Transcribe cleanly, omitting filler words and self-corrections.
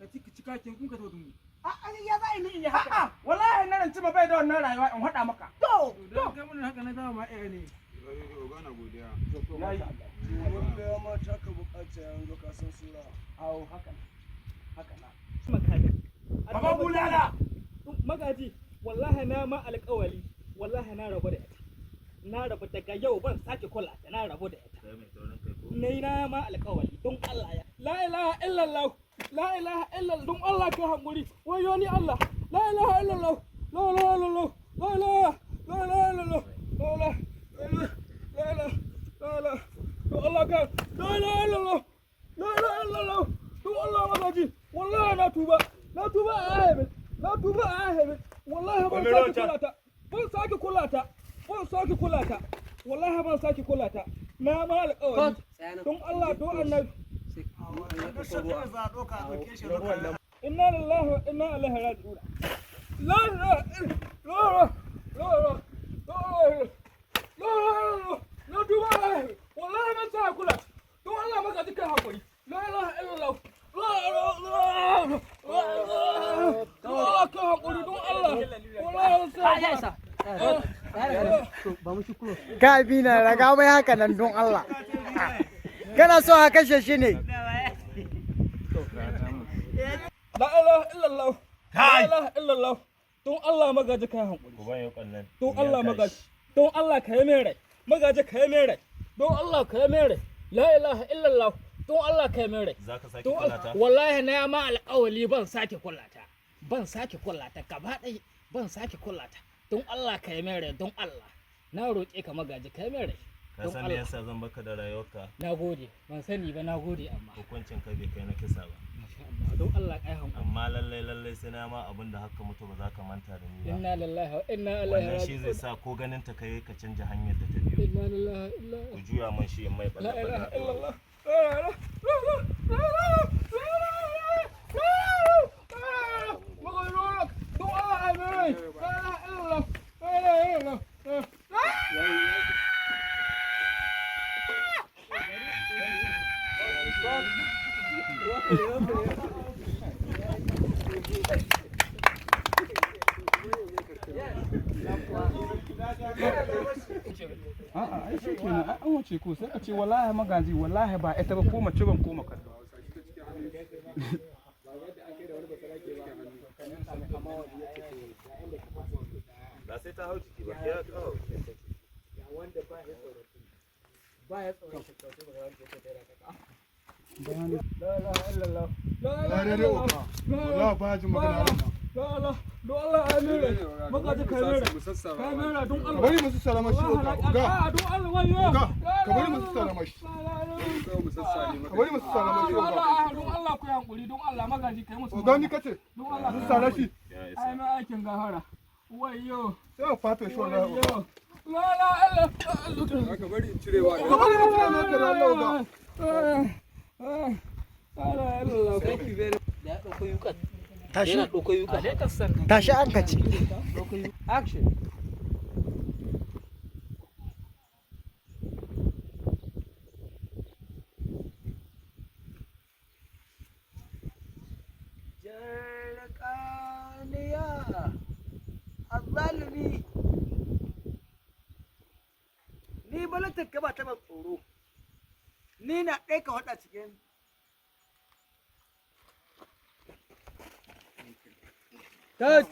Ka ci ci kakin kun ka zo dumu. A ya za a yi ni in yi haka? A'a, wallahi na ranci ma bai da wannan rayuwa in haɗa maka. To, To kai mun haka na zama ma eh ne. Oga na godiya. Yayi. Wanda ma taka bukata yanzu ka san sura. Awo, haka na. Haka na. Makami. Baba bulala. Magaji, wallahi na ma alƙawari, wallahi na rabu da ita. Na rabu daga yau, ban sake kula ta, na rabu da ita. Kai mai taurin kai ko? Ni na ma alƙawari, don Allah ya. La ilaha illallah. La ilaha illallah, don Allah ka hankuri. Wayo ni Allah. La ilaha illallah. La ilaha illallah. La ilaha la ilaha illallah. La ilaha la ilaha la ilaha. Don Allah ka la ilaha illallah. La ilaha illallah. Don Allah magaji. Wallahi na tuba. Na tuba a heaven. Na tuba a heaven. Wallahi ban sake kula ta. Ban sake kula ta. Ban sake kula ta. Wallahi ban sake kula ta. Na ma alƙawari. Don Allah, don Annabi. Inna lillahi wa inna ilaihi raji'un. La ilaha illa la la la la la la duba, wallahi ban sa kula. Don Allah maka dukkan hakuri. La ilaha illallah. La la la la. Don Allah ka hakuri, don Allah. Wallahi ban sa kula. Ka bi na raga mai haka nan, don Allah. Kana so a kashe shi ne. La ilaha illallah. La ilaha illallah. Don Allah magaji kai hankuri. Ku ban yukan nan. Don In Allah yanka magaji. shi. Don Allah ka yi min rai. Magaji ka yi min rai. Don Allah ka yi min rai. La ilaha illallah. Don Allah ka yi min rai. Za ka sake Don kula Allah ta? Wallahi na ma alƙawali, ban sake kula ta. Ban sake kula ta gaba ɗaya. Ban sake kula ta. Don Allah ka yi min rai, don Allah. Na roƙe ka magaji, ka yi min rai. Ka Don san me Allah. yasa zan baka da rayuwarka? Na gode. Ban sani ba, na gode amma. Hukuncin ka bai kai na kisa ba. Masha Allah. Don Allah ka yi hankuri. Amma lallai lallai sai na ma abin da haka mutu ba za ka manta da ni ba. Inna lillahi wa inna ilaihi Wannan shi raji'un. zai sa ko ganin ta kai ka canja hanyar da ta biyo. Inna lillahi wa inna Ku juya mun shi in mai لا balle اله balle. الا الله. لا لا لا لا لا لا لا لا لا لا لا. A'a, ai shi kenan, ai an wuce ko sai ka ce wallahi magaji, wallahi ba ita ba, ko mace ban koma kallo. Ba sai ta hau jiki ba, ya kawo. Wanda ba ya tsoro. Ba ya tsoro shi to sai ba za ka tare ka. لا اله الا الله. لا Ya اله daidai الا الله. oga. Wallahi ba jin magana wannan. لا لا، don Allah ai mere magaji, kai mere, kai mere, don Ka Allah. bari mu sassara mashi oga. Oga. Don Allah, wayo. Oga, ka bari mu sassara mashi. Ka bari mu sassara mashi Don oga. Allah, don Allah ku yi hankuri, don Allah magaji kai musu. Oga, ni kace. Don Allah. Sassara shi. Ya isa. Ai mai aikin gahara. Wayo. Sai a fata shi wallahi oga. Wayo. La la la. Ka bari in cirewa. Ka bari mu cire maka da Allah oga. Thank you very Da ya ɗauko yukan. Tashi. Yana ɗauko yukan. Tashi an ka ce. Action. Jarkaniya. Azzalumi. Ni balatar ka ba ta ban tsoro. Ni na ɗaya ka faɗa cikin. Touch.